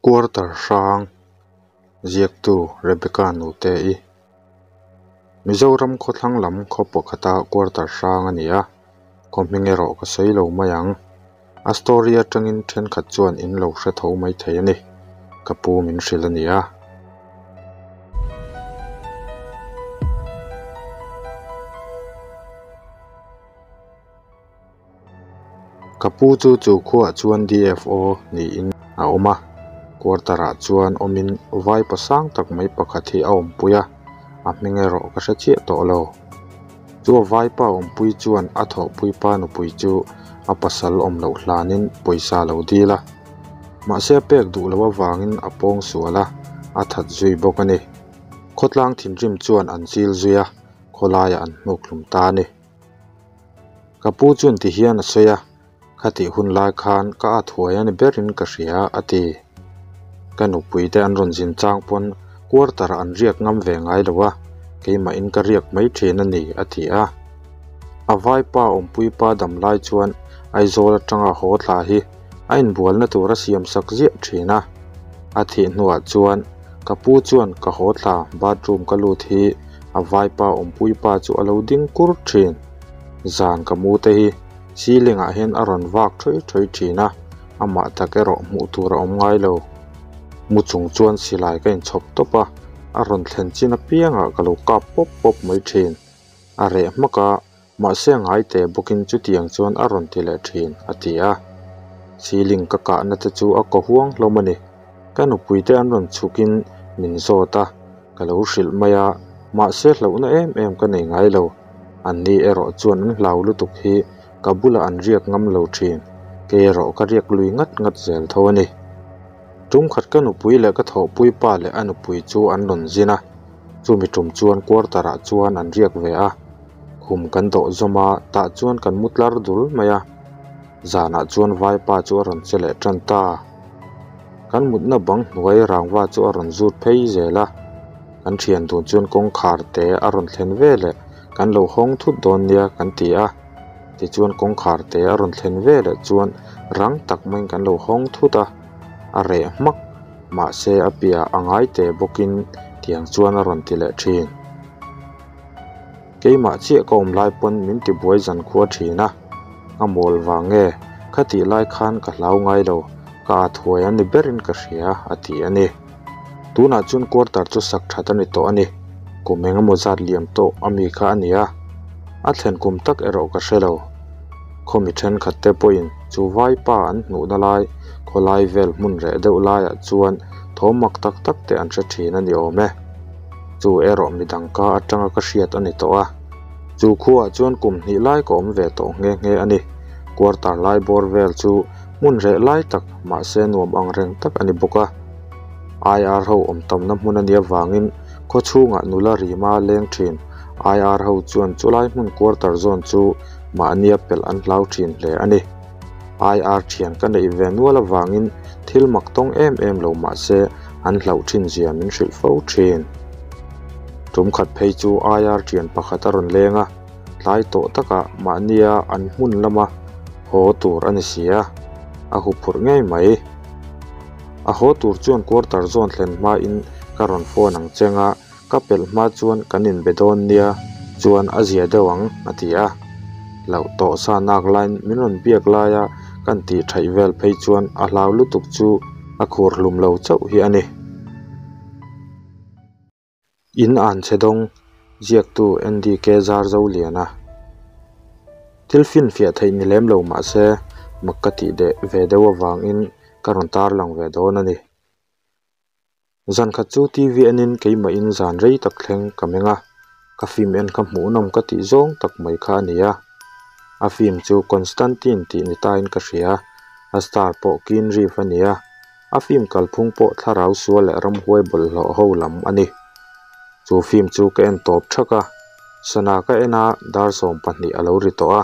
Quarter hrang ziaktu Rebecca Nute-i Mizoram khawthlang lam khaw pakhata quarter hrang a ni a, khaw hming erawh ka sawi lo mai ang. A story atangin thenkhat chuan in lo hre tho mai thei a ni. Ka pu min hrilh a ni a. Ka pu chu chu khuaah chuan DFO niin a awm a, quarter ah chuan awmin vaipa sang tak mai pakhat hi a awmpui a, a hming erawh ka hre chiah tawh lo. Chu a vaipa awmpui chuan a thawhpuipa nupui chu a pasal awm loh hlanin pawisa a lo dil a, mahse a pek duh loh avangin a pawng sual a, a that zui bawk a ni. Khawtlang thinrim chuan an chil zui a, khawlaiah an hnuk hlum ta a ni. Ka pu chuan ti hian a sawi a, khatih hun lai khan ka at huai a ni berin ka hria a ti. Ka nupui te an rawn zin chang pawn quarter an riak ngam ve ngai lo a, keimahin ka riak mai thin a ni a ti a. A vaipa awmpuipa dam lai chuan Aizawl atanga haw thla hi a inbualna tur a siam sak ziah thin a. A thih hnuah chuan ka pu chuan ka haw thla bathroom ka lut hi a vaipa awmpuipa chu a lo ding kur thin. Zan ka mu te hi ceiling ah hian a rawn vak thawi thawi thin a, amah tak erawh hmuh tur a awm ngai lo. Mu chung chuan silai ka inchhawp tawp a, a rawn thlen chin apiangah ka lo kap pawp pawp mai thin. A reh hmak a, Mahse ngai teh bawkin chutiang chuan a rawn ti leh thin, a ti a. Ceiling ka kahna te chu a kaw huang hlawm a ni. Ka nupuite an rawn chhukin min zawt a, ka lo hrilh mai a, mahse hlauhna em em ka nei ngai lo. Anni erawh chuan an hlau lutuk hi ka bulah an riak ngam lo thin, kei erawh ka riak lui ngat ngat zel tho a ni. Tumkhat ka nupui leh ka thawhpui pa leh a nupui chu an rawn zin a, chumi tum chuan quarter ah chuan an riak ve a. Khum kan dawh zawm a, tah chuan kan mu tlar dul mai a. Zanah chuan vaipa chu a rawn che leh tan ta. Kan mutna bang hnuai rangva chu a rawn zut phei zel a. Kan thian dun chuan kawngkhar te a rawn thlen ve leh kan lo hawng thut dawn nia kan ti a. Tichuan kawngkhar te a rawn thlen ve leh chuan rang tak maiin kan lo hawng thut a, a reh hmak. Mahse a piah a ngai teh bawkin tiang chuan a rawn ti leh thin. Keimah chiah ka awm lai pawn min ti buai zan khua thin a, ka mawl vang nge khatih lai khan ka hlau ngai lo, ka at huai a ni berin ka hria a ti a ni. Tunah chuan quarter chu sak that a ni tawh a ni, kum engemaw zat liam tawh a mi kha a ni a, a thlen kum tak erawh ka hre lo. Khawmi thenkhat te pawhin chu vaipa an hnuhna lai khawlai vel hmun reh deuh laiah chuan thawm mak tak tak te an hre thin a ni awm e. Chu erawh midang ka atanga ka hriat a ni tawh a. Chu khuaah chuan kum hnih lai ka awm ve tawh nghe nghe a ni. Quarter lai bawr vel chu hmun reh lai tak mahse nuam ang reng tak a ni bawk a. IR ho awm tamna hmun a nih avangin khaw chhungah nula rima leng thin. IR ho chuan chulai hmun quarter zawn chu mahnia pelh an hlau thin hle a ni. IR thian ka neih ve nual avangin thil mak tawng em em lo mahse an hlauh thin zia min hrilh fo thin. Tum khat phei chu IR thian pakhat a rawn leng a, tlai tawh takah mahnia an hmun lama haw tur a ni si a, a huphurh ngei mai. A haw tur chuan quarter zawn thlen hmain ka rawn phone ang cheng a, Ka pelh hma chuan kan inbe dawn nia chuan a zia deuh ang a ti a. Hlauh tawh sa nak laiin min rawn biak laia kan tih thaih vel phei chuan a hlau lutuk chu a khur hlum lo chauh hi a ni. In an chhe dawng ziaktu NDK Zarzoliana. Thil finfiah theih ni lem lo mah se mak ka tih deh ve deuh avangin ka rawn tarlang ve dawn a ni. Zan khat chu TV enin keimahin zan rei tak thleng ka meng a, ka film en kha hmuhnawm ka tih zawng tak mai kha a ni a. A film chu Constantine tih ni tain ka hria, a star pawh Keanu Reeves a ni a, a film kalphung pawh thlarau sual leh ramhuai bawlhhlawh ho lam a ni. Chu film chu ka en tawp thak a, sana ka en a dar 20 a lo ri tawh a,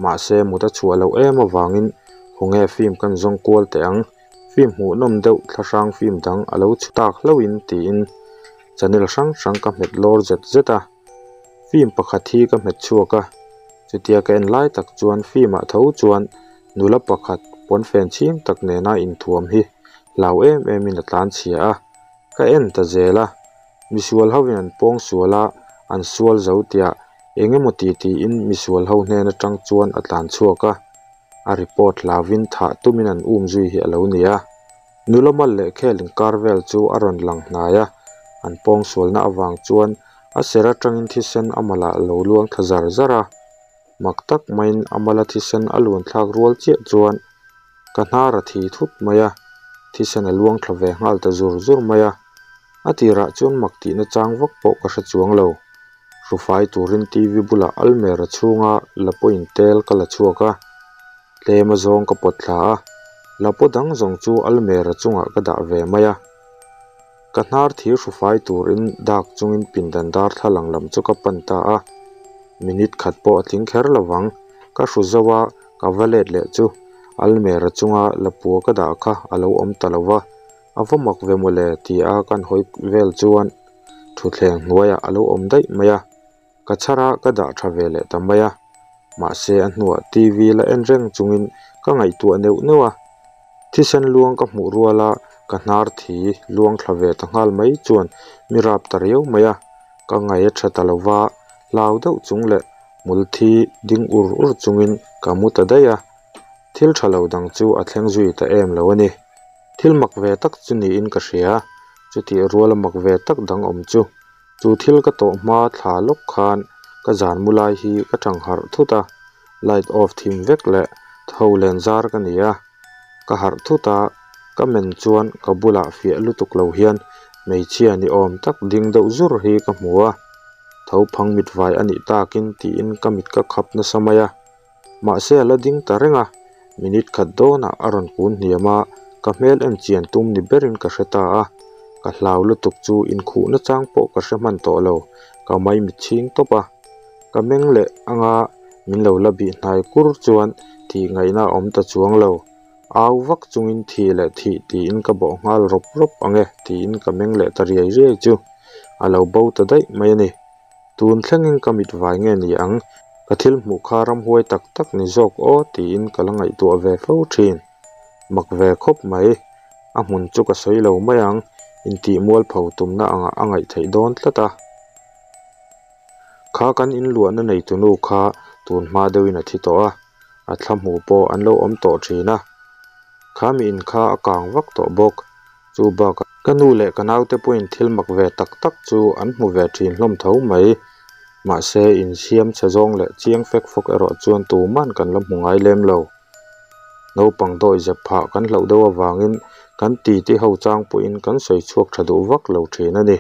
mahse mut a chhuah loh em avangin khawnge film kan zawng kual teh ang. Film hmuhnawm deuh thlahrang film dang a lo chhu tak hlauhin tiin channel hrang hrang ka hmet lawr zet zet a. Film pakhat hi ka hmet chhuak a, chutia ka en lai tak chuan film ah tho chuan nula pakhat pawnfen chhing tak nena inthuam hi Hlau em emin a tlan chhia a, ka en ta zel a. Misual hovin an pawng sual a, an sual zo tiah eng emaw ti tiin misual ho hnen atang chuan a tlan chhuak a. A report hlauvin thah tumin an um zui hi a lo ni a. Nula mal leh khel inkar vel chu a rawn lang hnai a, an pawng sualna avang chuan a ser atangin thisen a malah a lo luang thla zar zar a. Mak tak maiin a mala thisen a luan thlak rual chiah chuan ka hnar a thi thut mai a, thisen a luang thla ve nghal ta zur zur mai a. A tirah chuan mak tihna chang vak pawh ka hre chuang lo. Hrufai turin TV bulah almera chhunga lapawhin tel ka la chhuak a, tlem a zawng ka pawt thla a, lapaw dang zawng chu almera chungah ka dah ve mai a. Ka hnar thir hrufai turin dak chungin pindan darthlalang lam chu ka pan ta a, minute khat pawh a tling kher lovang, ka hru zo a, ka va let leh chu almera chunga lapua ka dah kha a lo awm ta lo va, a va mak ve mawle ti a kan hawi vel chuan thutthleng hnuaiah a lo awm daih mai a, ka chhar a ka dah tha ve leh ta mai a, mahse a hnuah TV la en reng chungin ka ngaihtuah neuh neuh a, thisen luang ka hmuh ruala ka hnar thi luang thla ve ta nghal mai chuan mi rap ta riau mai a, ka ngaih a tha ta lo va, hlau deuh chung leh hmul thi ding ur ur chungin ka mu ta daih a, thil tha lo dang chu a thleng zui ta em lo a ni. Thil mak ve tak chu niin ka hria, chutih ruala mak ve tak dang awm chu. Chu thil ka tawh hma thla lawk khan ka zan mu lai hi ka tang harh thut a, light off thim vek leh tho len zar ka ni a. Ka harh thut a, ka men chuan ka bulah fiah lutuk lo hian hmeichhia ni awm tak ding deuh zur hi ka hmu a. Tho phang mitvai a nih takin tiin ka mit ka khap nasa mai a. Mahse a la ding ta reng a, minute khat dawnah a rawn kun hniam a, ka hmel en chian tum ni berin ka hre ta a, ka hlau lutuk chu inkhuh nachang pawh ka hre hman tawh lo, ka maimit chhing tawp a, ka meng leh anga min lo la bih hnai kur chuan tih ngaihna a awm ta chuang lo, au vak chungin thih leh thih tiin ka bawh nghal rawp rawp ang e tiin ka meng leh ta riai riai chu a lo bo ta daih mai a ni. Tun thlengin ka mit vai nge ni ang, ka thil hmuh kha ramhuai tak tak ni zawk aw tiin ka la ngaihtuah ve fo thin. Mak ve khawp mai, a hmun chu ka sawi lo mai ang, intih mualpho tumna angah a ngaih theih dawn tlat a. Kha kan inluahna neitunu kha tun hma deuhin a thi tawh a, a thla hmuh pawh an lo awm tawh thin a. Kha mi in kha a kang vak tawh bawk. Chu bakah ka nu leh ka naute pawhin thil mak ve tak tak chu an hmu ve thin hlawm tho mai. Mahse, insiam chhe zawng leh chiang fek fawk erawh chuan tuman kan la hmu ngai lem lo. Naupang dawi zep phah kan hlauh deuh avangin kan titi ho chang pawhin kan sawi chhuak tha duh vak lo thin a ni.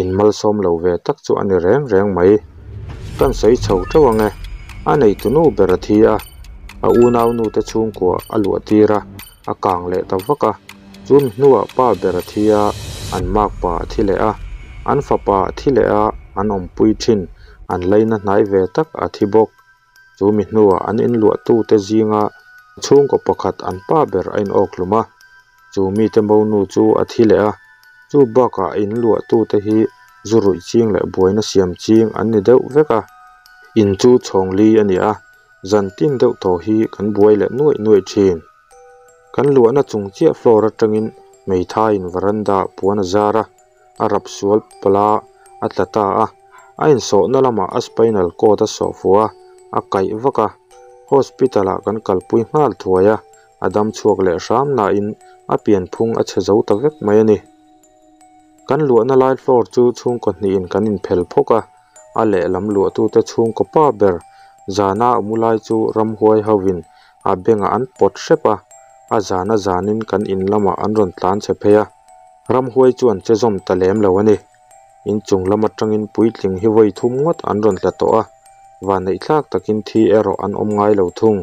In malsawm lo ve tak chu a ni reng reng mai. Kan sawi chho teuh ang e. A neitu nu ber a thi a, a unau nu te chhungkua a luah tir a, a kang leh ta vak a. Chu mi hnuah pa ber a thi a, an makpa a thi leh a, an fapa a thi leh a, an awmpui thin, an laina hnai ve tak a thi bawk. Chu mi hnuah an inluahtute zinga chhungkaw pakhat an pa ber a inawkhlum a, chu mite monu chu a thi leh a, chu bakah a inluahtute hi zu ruih ching leh buaina siam ching an ni deuh vek a, in chu chhawng li a ni a, zan tin deuh thaw hi kan buai leh nuaih nuaih thin. Kan luahna chung chiah floor atangin hmeithaiin veranda puan a zar a. a rap sual palh a, a tla ta a, a insawhna lamah a spinal cord a sawh fuh a, a kaih vak a, hospital ah kan kalpui nghal thuai a, a dam chhuak leh hram nain a pianphung a chhe zo ta vek mai a ni. Kan luahna lai floor chu chhungkaw hnihin kan inphel phawk a, a lehlam luahtute chhungkaw pa ber zana a mu lai chu ramhuai hovin a bengah an pawt hrep a, a zana zanin kan in lamah an rawn tlan chhe phei a. Ramhuai chu an che zawm ta lem lo a ni. Inchung lam atangin puitling hi vawi thum ngawt an rawn tla tawh a, vanneih thlak takin thi erawh an awm ngai lo thung.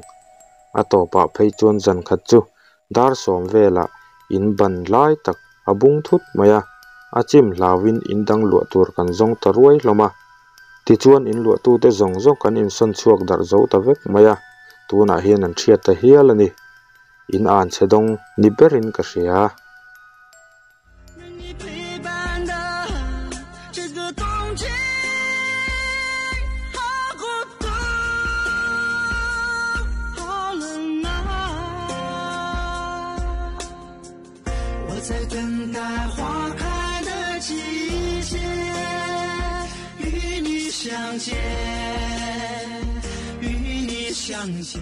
A tawpah phei chuan zan khat chu dar sawm velah in ban lai tak a bung thut mai a, a chim hlauhin in dang luah tur kan zawng ta ruai hlawm a. Tichuan in luahtute zawng zawng kan insawn chhuak darh zo ta vek mai a, tunah hian an hriat ta hial a ni. In an chhe dawng ni berin ka hria. 在等待花开的季节，与你相见，与你相见。